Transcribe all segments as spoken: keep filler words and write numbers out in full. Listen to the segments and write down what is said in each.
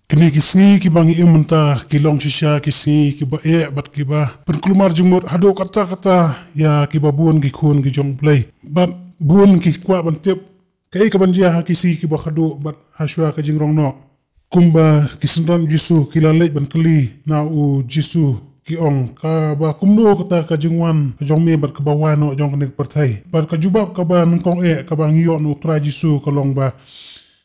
Kine ki sngi kiba ngi im mynta ki long shisha ki sngi kiba eh bad kiba pynkulmar jingmut haduh katta katta ïa kiba bun ki khun ki jong U Blei. Bad bun ki kwah ban tip kaei kaban jia ha ki sngi kiba khadduh bad ha shuwa ka jingrong noh. Kumba ki synran Jisu ki la leit ban kylli na U Jisu, ki ong, kaba kumno kata ka jingwan ka jong me bad kaba wai noh jong kane ka pyrthei? Bad ka jubab kaba nyngkong eh kaba ngi ïoh na U Trai Jisu ka long ba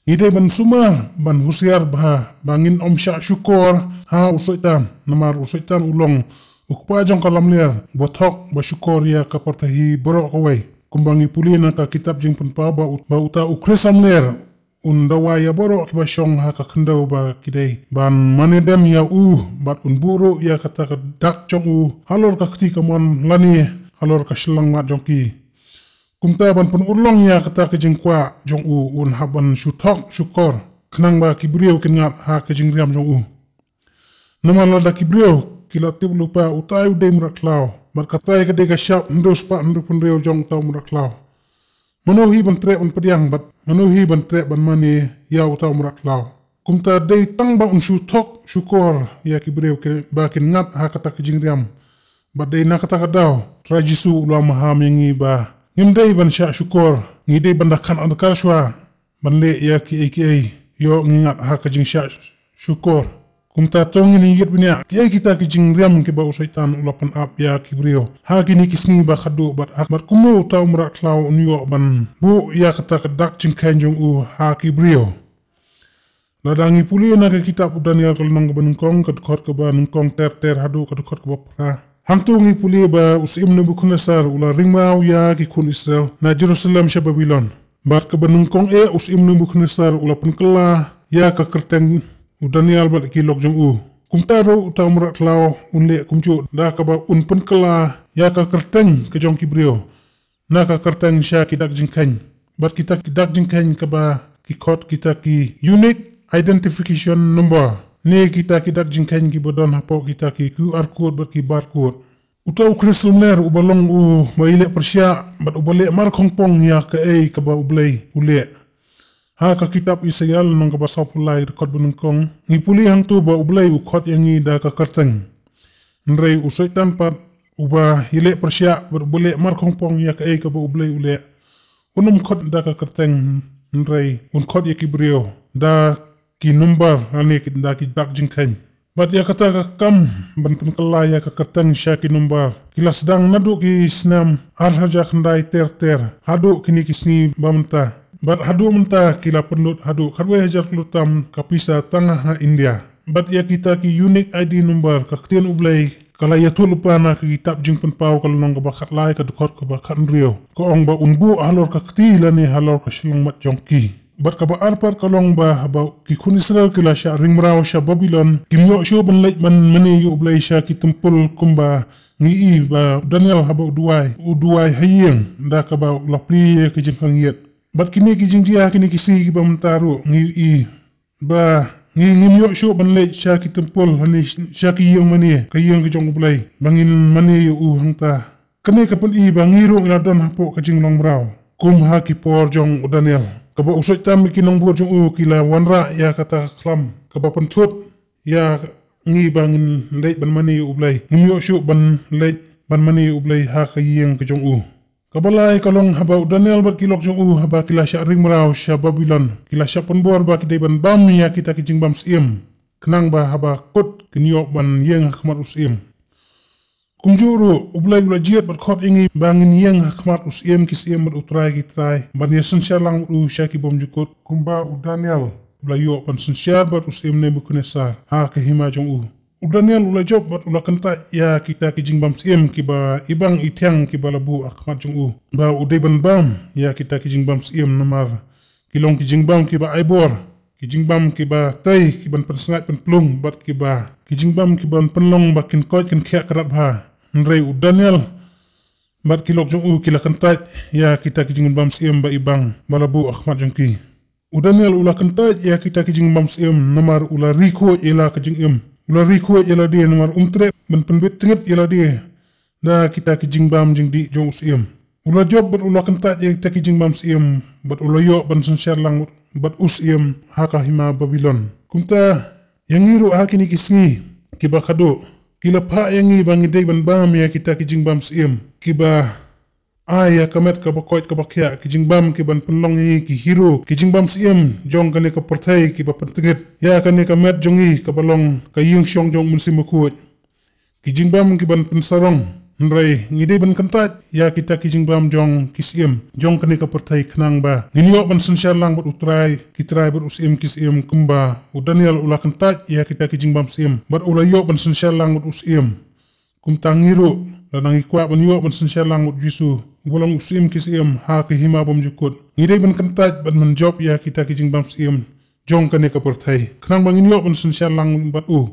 ngi dei ban sumar, ban husiar bha ba ngin ym shah shukor ha u Soitan, namar u Soitan u long u kpa jong ka lamler, ba thok ba shukor ïa ka pyrthei hi baroh kawei. Kumba ngi pule na ka kitab Jingpynpaw ba ut-, ba uta u Khrist lamler un dawa ïa baroh kiba shong ha ka khyndew ba ki dei ban mane dem ïa u, bad un buh ruh ïa kata ka dak jong u halor ka kti kamon lane halor ka shyllangmat jong ki. Kumta ban pynurlong ïa kata ka jingkwah jong u, un hap ban shu thok shukor khnang ba ki briew kin ngat ha ka jingriam jong u. Namar lada ki briew ki la tip lypa utai u dei mrad khlaw, bad katai ka dei ka shap hynriew spah hynriew phew hynriew jong uta u mrad khlaw, mano hi ban treh ban pdiang, bad mano hi ban treh ban mane ïa uta u mrad khlaw? Kumta dei tang ba un shu thok shukor ïa ki briew ki, ba kin ngat ha kata ka jingriam. Bad dei na kata ka daw Trai Jisu u la maham ïa ngi ba ngim dei ban shah shukor, ngi dei ban da khan adkar shuwa ban leh ïa kiei kiei, ïoh ngi ngat ha ka jingshah shukor. Kumta to ngin ïit bniah kiei kita ki jingriam kiba u Soitan u la pynap ïa ki briew ha kine ki sngi ba khadduh bad ha, bad kumno uta u mrad khlaw un ïoh ban buh ïa kata ka dak jingkheiñ jong u ha ki briew. Lada ngi pule na ka kitab u Daniel ka lynnong kaba nyngkong, ka dkhot kaba nyngkong ter ter haduh ka dkhot kaba phra. Hangto ngi pule ba u syiem Nebukhadnessar u la ring mraw ïa ki khun Israel na Jerusalem sha Babilon. Bad kaba nyngkong eh u syiem Nebukhadnessar u la pynkylla ïa ka kyrteng u Daniel bad ki lok jong u. Kumta ruh uta u mrad khlaw un leh kumjuh da kaba un pynkylla ïa ka kyrteng ka jong ki briew na ka kyrteng sha ki dak jingkheiñ. Bad kita ki dak jingkheiñ kaba ki khot kita ki unique identification number, ne kita ki dak jingkheiñ kiba don hapoh kita ki Q R code bad ki barcode. Uta u Khrist lamler uba long uba ïaleh pyrshah bad uba leh markhongpong ïa kaei kaba U Blei u leh. Ha ka kitab Isaïah lynnong kaba sawphew lai dkhot ba nyngkong, ngi pule hangto ba U Blei u khot ïa ngi da ka kyrteng. Hynrei u Soitan pat uba ïaleh pyrshah bad uba leh markhongpong ïa kaei kaba U Blei u leh, un ym khot da ka kyrteng, hynrei un khot ïa ki briew da ki number lane ki, da ki dak jingkheiñ. Bad ïa kata ka kam ban pynkylla ïa ka kyrteng sha ki number ki la sdang naduh ki snem ar hajar khyndai ter ter haduh kine ki sngi ba mynta. Bad haduh mynta ki la pynlut haduh khatwei hajar klur tam ka pisa tang ha India. Bad ïa kita ki unique I D number ka ktien U Blei ka la ïathuh lypa na ka kitab Jingpynpaw ka lynnong kaba khatlai ka dkhot kaba khathynriew. Ka ong ba un buh halor ka kti lane halor ka shyllangmat jong ki. Bad kaba ar pat ka long ba haba ki khun Israel ki la shah ring mraw sha Babilon, kim ïoh shuh ban leit ban mane ïa U Blei sha ki templ kumba ngi i ba u Daniel haba u duwai, u duwai ha ïing da kaba u la plie ïa ki jingkhang ïit. Bad kine ki jingjia kine ki sngi kiba mynta ruh ngi i ba ngi ngim ïoh shuh ban leit sha ki templ lane sha ki ïing mane, ka ïing ka jong U Blei, ba ngin mane ïa u hangta. Kane ka pyni ba ngi ruh ngi la don hapoh ka jinglong mraw kum ha ki por jong u Daniel, kaba u Soitan bad ki nongbud jong u ki la wanrah ïa kata ka khlam kaba pynthut ïa ngi ba ngin leit ban mane ïa U Blei, ngim ïoh shuh ban leit ban mane ïa U Blei ha ka ïing ka jong u. Kaba lai ka long haba u Daniel bad ki lok jong u haba ki la shah ring mraw sha Babilon, ki la shah pynbor ba ki dei ban bam ïa kita ki jingbam syiem, khnang ba haba kut kin ïoh ban ïeng ha khmat u syiem. Kumjuh ruh U Blei u la jied bad khot ïa ngi ba ngin ïeng ha khmat u Syiem ki syiem bad u Trai ki trai, ban ïasynshar lang bad u sha ki bymjukut, kumba u Daniel u la ïoh ban synshar bad u Syiem Nebukhadnessar ha ka hima jong u. U Daniel u la jop bad u la kyntait ïa kita ki jingbam syiem kiba i bang i thiang kiba la buh ha khmat jong u, ba u dei ban bam ïa kita ki jingbam syiem namar ki long ki jingbam kiba ai bor, ki jingbam kiba tei, ki ban pynsngaid pynplung, bad kiba, ki jingbam ki ban pynlong ba kin koit kin khiah krad bha. Hynrei u Daniel bad ki lok jong u ki la kyntait ïa kita ki jingbam syiem ba i bang ba la buh ha khmat jong ki. U Daniel u la kyntait ïa kita ki jingbam syiem namar u la ri khuid ïa la ka jingim. U la ri khuid ïa lade namar um treh ban pynbit tngit ïa lade da kita ki jingbam jingdih jong u syiem. U la jop bad u la kyntait ïa kita ki jingbam syiem, bad u la ïoh ban synshar lang bad u syiem ha ka hima Babilon. Kumta Ïa ngi ruh ha kine ki sngi kiba khadduh, ki la phah ïa ngi ba ngi dei ban bam ïa kita ki jingbam syiem kiba ai ïa ka met kaba koit kaba khiah, ki jingbam kiban pynlong ïa ngi ki hero, ki jingbam syiem jong kane ka pyrthei kiba pyntngit ïa kane ka met jong ngi kaba long ka ïing shong jong u Mynsiem Bakhuid. Ki jingbam kiban pynsarong, hynrei ngi dei ban kyntait ïa kita ki jingbam jong ki syiem jong kane ka pyrthei khnang ba ngin ïoh ban synshar lang bad U Trai ki trai bad U Syiem ki syiem, kumba u Daniel u la kyntait ïa kita ki jingbam syiem bad u la ïoh ban synshar lang bad u Syiem. Kumta ngi ruh, lada ngi kwah ban ïoh ban synshar lang bad U Jisu uba long U Syiem ki syiem ha ka hima bymjukut, ngi dei ban kyntait bad ban jop ïa kita ki jingbam syiem jong kane ka pyrthei khnang ba ngin ïoh ban synshar lang bad u.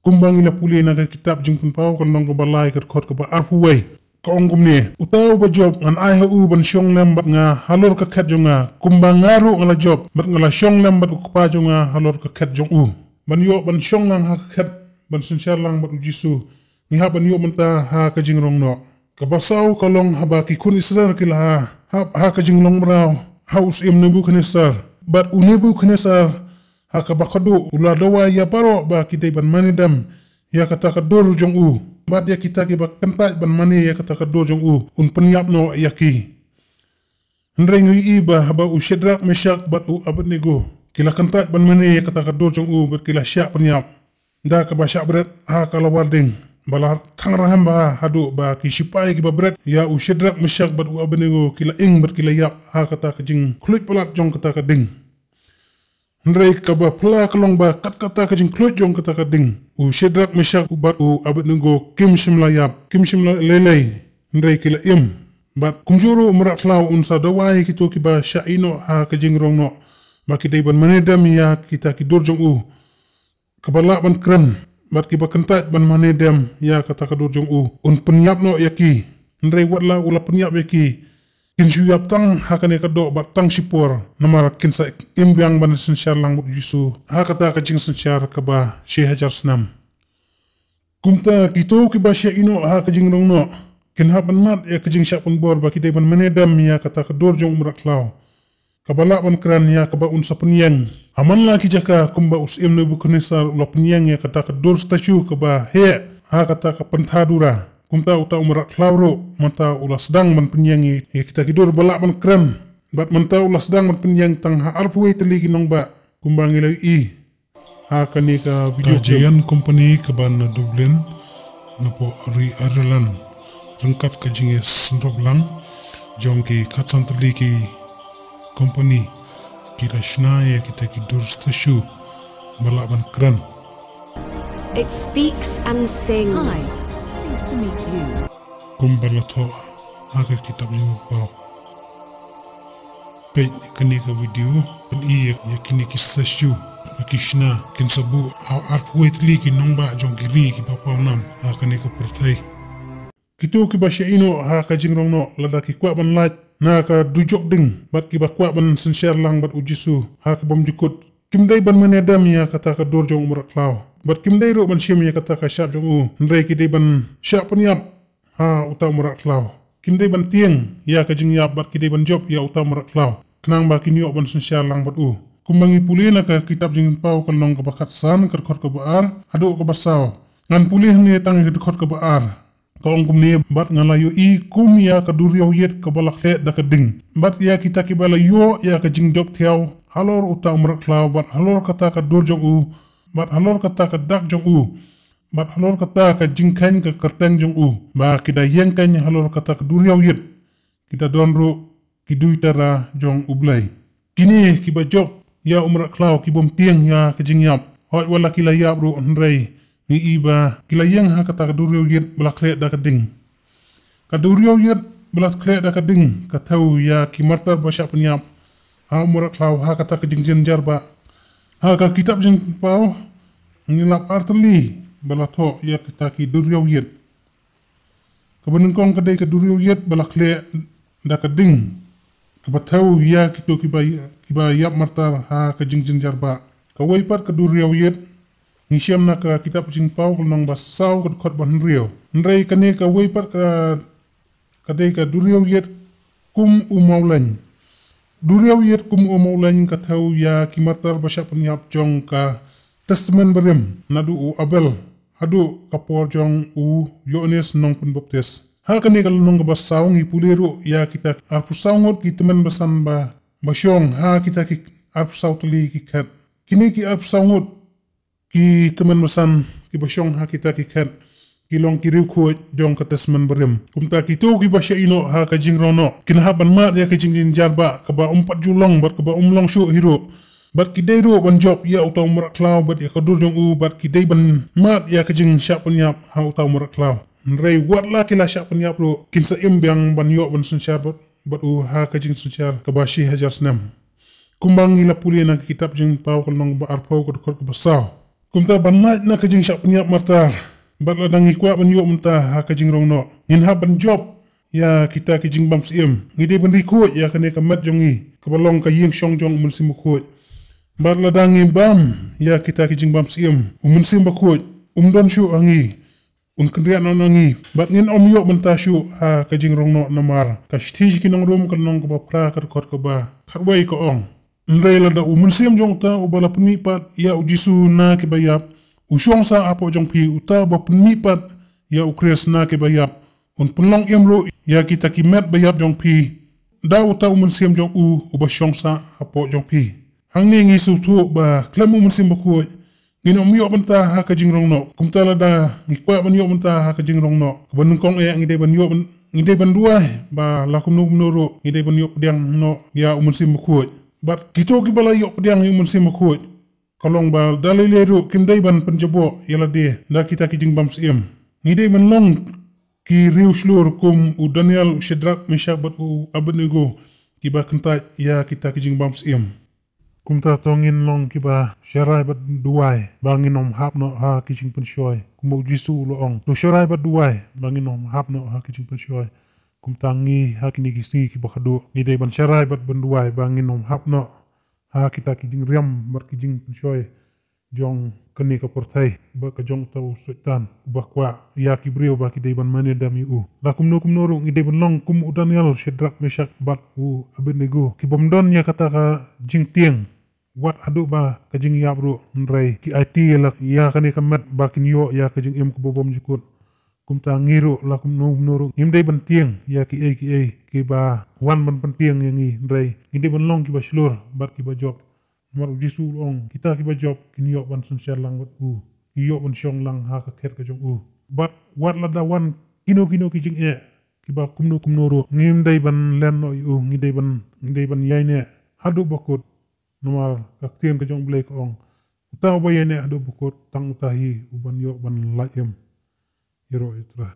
Kumba ngi la pule na ka kitab Jingpynpaw ka lynnong kaba lai ka dkhot kaba arphew wei, ka ong kumne: Uta uba jop ngan ai ha u ban shong lem bad nga halor ka khet jong nga, kumba nga ruh nga la jop bad nga la shong lem bad U Kpa jong nga halor ka khet jong u. Ban ïoh ban shong lang ha ka khet ban synshar lang bad U Jisu, ngi hap ban ïoh mynta ha ka jingrong noh. Kaba saw ka long haba ki khun Israel ki la hap ha ka jinglong mraw ha u Syiem Nebukhadnessar, bad u Nebukhadnessar ha kaba khadduh u la dawa ïa baroh ba ki dei ban mane dem ïa kata ka dur jong u, bad ïa kita kiba kyntait ban mane ïa kata ka dur jong u un pynïap noh ïa ki. Hynrei ngi ïohi ba haba u Shadrak, Meshak bad u Abednego ki la kyntait ban mane ïa kata ka dur jong u bad ki la shah pynïap da kaba shah bret ha ka lawar ding ba la thang rhem bha, haduh ba ki shipai kiba bret ïa u Shadrak, Meshak bad u Abednego ki la ing bad ki la ïap ha kata ka jingkhluit palat jong kata ka ding. Hynrei kaba phylla ka long ba kat kata ka jingkhluit jong kata ka ding, u Shadrak, Meshak bad u Abednego kim shym la ïap, kim shym la lei lei, hynrei ki la im. Bad kumjuh ruh u mrad khlaw un sa dawa ïa kito kiba shah ïeh noh ha ka jingrong noh ba ki dei ban mane dem ïa kita ki dur jong u, kaba lah ban kren, bad kiba kyntait ban mane dem ïa kata ka dur jong u un pynïap noh ïa ki. Hynrei wat la u la pynïap ïa ki, kin shu ïap tang ha kane ka doh bad tang shipor, namar kin sa im biang ban synshar lang bad U Jisu ha kata ka jingsynshar kaba shi hajar snem. Kumta kito kiba shah ïeh noh ha ka jingrong noh kin hap ban mad ïa ka jingshah pynbor ba ki dei ban mane dem ïa kata ka dur jong u mrad khlaw, kaba lah ban kren ïa kaba un sa pynïeng ha man la ki jaka, kumba u Syiem Nebukhadnessar u la pynïeng ïa kata ka dur statue kaba heh ha kata ka pyntha dura. Kumta uta u mrad khlaw ruh mynta u la sdang ban pynïeng ïa kita ki dur ba lah ban kren, bad mynta u la sdang ban pynïeng tang ha arphew wei tylli ki nongbah, kumba ngi la ïohi ha kane ka video clip. Ka Giant Company kaba na Dublin, napoh ri Ireland, ryngkat ka jingïasngewbha lang jong ki khatsan tylli ki company, ki la shna ïa kita ki dur statue ba lah ban kren. It speaks and sings. Hi, pleased to meet you. Kumba la thoh ha ka kitab Jingpynpaw. Peit kane ka video, pyni ïa, ïa kine ki statue ba ki shna, kin sa buh ha arphew wei tylli ki nongbah jong ki ri kiba pawnam ha kane ka pyrthei. Kito kiba shah ïeh noh ha ka jingrong noh, lada ki kwah ban lait na ka dujok ding bad kiba kwah ban synshar lang bad U Jisu ha ka bymjukut, kim dei ban mane dem ïa kata ka dur jong u mrad khlaw, bad kim dei ruh ban shim ïa kata ka shap jong u, hynrei ki dei ban shah pynïap ha uta u mrad khlaw. Kim dei ban tieng ïa ka jingïap bad ki dei ban jop ïa uta u mrad khlaw khnang ba kin ïoh ban synshar lang bad u. Kumba ngi pule na ka kitab Jingpynpaw ka lynnong kaba khatsan, ka dkhot kaba ar haduh kaba saw. Ngan pule hangne tang ïa ka dkhot kaba ar. Ka ong kumne: Bad nga la ïohi kum ïa ka duriaw ïit kaba la khleh da ka ding, bad ïa kita kiba la ïoh ïa ka jingjop thiaw halor uta u mrad khlaw bad halor kata ka dur jong u, bad halor kata ka dak jong u, bad halor kata ka jingkheiñ ka kyrteng jong u, ba ki da ïeng kheiñ halor kata ka duriaw ïit, ki da don ruh ki duitara jong U Blei. Kine kiba jop ïa u mrad khlaw ki bym tieng ïa ka jingïap, hooid wat la ki la ïap ruh, hynrei ngi i ba ki la ïeng ha kata ka duriaw ïit ba la khleh da ka ding. Ka duriaw ïit ba la khleh da ka ding ka thew ïa ki martar ba shah pynïap ha u mrad khlaw ha kata ka jingjynjar bah. Ha ka kitab Jingpynpaw ngi lap ar tylli ba la thoh ïa kita ki duriaw ïit. Kaba nyngkong ka dei ka duriaw ïit ba la khleh da ka ding, kaba thew ïa kito kiba, kiba ïap martar ha ka jingjynjar bah. Kawei pat ka duriaw ïit ngi shem na ka kitab Jingpynpaw ka lynnong ba saw ka dkhot ba hynriew. Hynrei kane kawei pat ka, ka dei ka duriaw ïit kum u mawleiñ. Duriaw ïit kum u mawleiñ ka thew ïa ki martar ba shah pynïap jong ka Testament Barim, naduh u Abel haduh ka por jong u Ïoannis Nongpynbaptis. Ha kane ka lynnong kaba saw ngi pule ruh ïa kita arphew saw ngut ki tymmen basan ba ba shong ha kita ki arphew saw tylli ki khet. Kine ki arphew saw ngut ki tymmen basan kiba shong ha kita ki khet ki long ki riewkhuid jong ka Testament Barim. Kumta kito kiba shah ïehnoh ha ka jingrong noh kin hap ban mad ïa ka jingjynjar ba kaba um pat ju long bad kaba um long shuh hi ruh. Bad ki dei ruh ban jop ïa uta u mrad khlaw bad ïa ka dur jong u bad ki dei ban mad ïa ka jingshah pynïap ha uta u mrad khlaw. Hynrei wat la ki la shah pynïap ruh kin sa im biang ban ïoh ban synshar bad bad u ha ka jingsynshar kaba shi hajar snem. Kumba ngi la pule na ka kitab Jingpaw ka lynnong ba arphew ka dkhot kaba saw. Kumta ban lait na ka jingshah pynïap martar bad lada ngi kwah ban ïoh mynta ha ka jingrong noh ngin hap ban jop ïa kita ki jingbam syiem. Ngi dei ban ri khuid ïa kane ka met jong ngi kaba long ka ïing shong jong u Mynsiem Bakhuid. Bad lada ngi bam ïa kita ki jingbam syiem, u Mynsiem Bakhuid um don shuh ha ngi, un kynriah noh na ngi bad ngin ym ïoh mynta shuh ha ka jingrong noh. Namar ka shithi sha ki nong Rom ka lynnong kaba phra ka dkhot kaba khatwei ka ong, hynrei lada u Mynsiem jong uta uba la pynmih pat ïa u Jisu na kiba ïap u shong sah hapoh jong phi, uta uba pynmih pat ïa u Khrist na kiba ïap un pynlong im ruh ïa kita ki met ba ïap jong phi da uta u Mynsiem jong u uba shong sah hapoh jong phi. Hangne ngi sngewthuh ba khlem u Mynsiem Bakhuid ngin ym ïoh mynta ha ka jingrong noh. Kumta lada ngi kwah ban ïoh mynta ha ka jingrong noh kaba nyngkong eh ngi dei ban ïoh ban ngi dei ban duwai ba la kumno kumno ruh ngi dei ban ïoh pdiang noh ïa u Mynsiem Bakhuid. Bad kito kiba la ïoh pdiang ïa u Mynsiem Bakhuid ka long ba da lei lei ruh kim dei ban pynjaboh ïa lade da kita ki jingbam syiem. Ngi dei ban long ki riew shlur kum u Daniel, u Shadrak, Meshak bad u Abednego kiba kyntait ïa kita ki jingbam syiem. Kumta to ngin long kiba sharai bad duwai ba ngin ym hap noh ha ki jingpynshoi. Kumba u Jisu u la ong, to sharai bad duwai ba ngin ym hap noh ha ki jingpynshoi. Kumta ngi ha kine ki sngi kiba khadduh ngi dei ban sharai bad ban duwai ba ngin ym hap noh ha kita ki jingriam bad ki jingpynshoi jong kane ka pyrthei bad ka jong uta u Soitan uba kwah ïa ki briew ba ki dei ban mane dam ïa u. La kumno kumno ruh ngi dei ban long kum u Daniel, Shadrak, Meshak bad u Abednego ki bym don ïa kata ka jingtieng wat haduh ba ka jingïap ruh, hynrei ki aiti ïa la ïa kane ka met ba kin ïoh ïa ka jingim kaba bymjukut. Kumta ngi ruh la kumno kumno ruh ngim dei ban tieng ïa kiei kiei kiba wan ban pyntieng ïa ngi, hynrei ngi dei ban long kiba shlur bad kiba jop. Namar u Jisu u la ong, kita kiba jop kin ïoh ban synshar lang bad u, ki ïoh ban shong lang ha ka khet ka jong u. Bad wat lada wan kino kino ki jingeh kiba kumno kumno ruh ngim dei ban len noh ïa u, ngi dei ban ngi dei ban ïaineh haduh ba kut. Namar ka ktien ka jong U Blei ka ong, uta uba ïaineh haduh ba kut tang uta hi uban ïoh ban lait im. Ïaroh ïa U Trai.